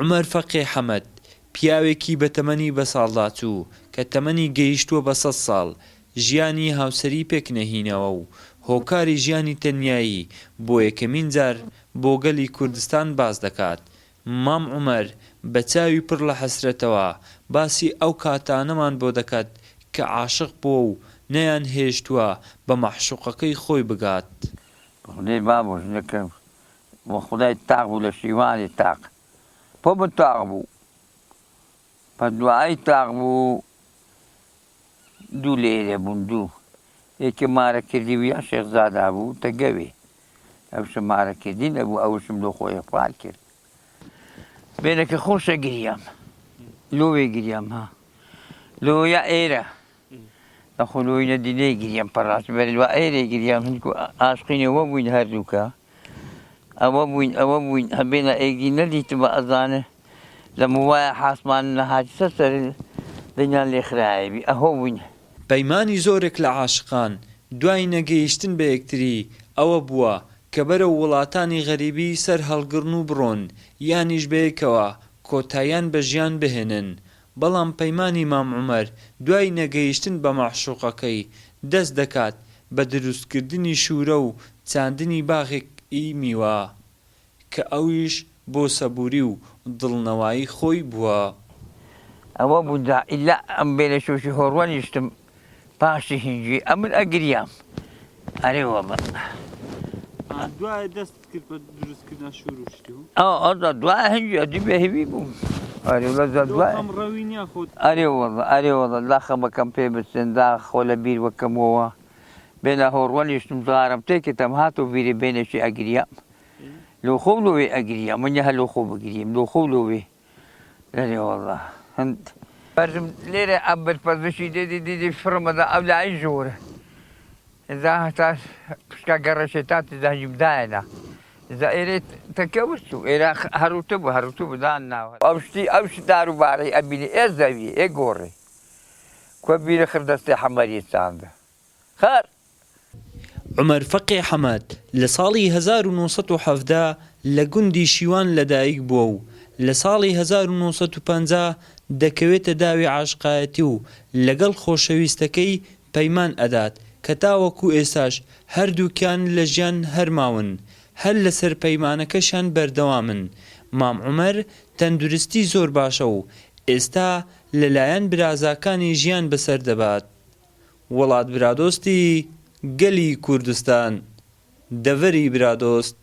عومەر فەقێ حەمەد، پیاوێکی بەتەمەنی بەساڵداچوو کە تەمەنی گەیشتووە بە سەد ساڵ، ژیانی هاوسەری پێکنەهیناوە و هۆکاری ژیانی تەنیایی بۆ یەکەمین جار بۆ گەلی کوردستان باس دەکات. مام عومەر بە چاوی پڕ لە حەسرەتەوە باسی ئەو کاتانەمان بۆ دەکات کە عاشق بووە و نەیانهێشتووە بە مەعشوقەکەی خۆی بگات. خودای بابۆ ژنەکە وە خودای تاق بوو لە شیوانی تاق پۆ بە تاق بوو پە دوایی تاق بوو دوو لێرە بوون دوو یەکێ مارە کردی بوو یا شێخ زادا بوو تەگەوێ ئەوشە مارە کردی نەبوو ئەوشم لۆ خۆی خوار کرد بێنەکە خۆشە گریام لۆوێ گریام ها لۆ یا ئێرە ئەخۆ لۆی نەدی نەیگریام پەڕاش بەرێ لۆ ئێرەی گریام هەنکو ئاشقینێ وە بووین هەردووکە ئەوە بووین ئەوە بووین هەبێنە ئێگی نەدیتبا ئەزانێ لە موایە حاسمان نەهاتی سەر سەر دنیان لێ خرایەبی ئەهۆ بووین. پەیمانی زۆرێک لە عاشقان دوای نەگەیشتن بە یەکتری ئەوە بووە کە بەرەو وڵاتانی غەریبی سەر هەڵگڕن و بڕۆن یانیش بەیەکەوە کۆتاییان بە ژیان بهێنن بەڵام پەیمانی مام عومەر دوای نەگەیشتن بە مەعشوقەکەی دەست دەکات بە دروستکردنی شورە و چاندنی باغێک ی میوە کە ئەویش بۆ سەبوری و دڵنەوایی خۆی بووە. ئەوە بوو جا ئیلا ئەم بێنە شۆشی هۆڕوە نیشتم پاشی هینگی ئەمن ئەگریام ئەرێ وەڵا. دوایە دەستت کرد بە دروست کردنا شور و شتی و؟ ئا ئەزا دوایە هینگی ئەدی بێ هیوی بووم ئەرێ وەڵا جا دوایە. خەم ڕەوی نیا خۆت. ئەرێ وەڵا ئەرێ وەڵا لا خەمەکەم پێ بچن دا خۆ لە بیر وەکەمەوە بێنە هۆڕوە نیشتم جغارەم تێکردم هاتۆ بیرێ بێنەکی ئەگریام لۆ خۆو لۆ وێ ئەگریام من هە لۆ خۆ بگریم لۆ خۆو لۆ وێ لەرێ وەڵا هەند پەرزم لێرە ئەبر پەرزشی دێ دێ دێ دێ فڕمەدا ئەو لای ژۆرە دا هەتا پشکا گەڕەشێ تا تزانیم دایەنا دا ئێرێ تەکە وستو ئێرە هەروتە بوو هەروتو بدان ناوە ئەو شتی ئەو شت دار و بارەی ئەبینی ئێ زەوی ئێ گۆڕێ کوە بیرە خر دەستێ حەمەریە چاندە خەر. عومەر فەقێ حەمەد لە ساڵی 1917 لە گوندی شیوان لەدایک بووە و لە ساڵی 1950 دەکەوێتە داوی عاشقایەتی و لەگەڵ خۆشەویستەکەی پەیمان ئەدات کە تاوەکو ئێستاش هەردووکیان لە ژیان هەر ماون هەر لەسەر پەیمانەکەشیان بەردەوامن مام عومەر تەندروستی زۆر باشە و ئێستا لەلایەن برازاکانی ژیان بەسەر دەبات. وڵات برادۆستی گەلی کوردستان دەڤەری برادۆست.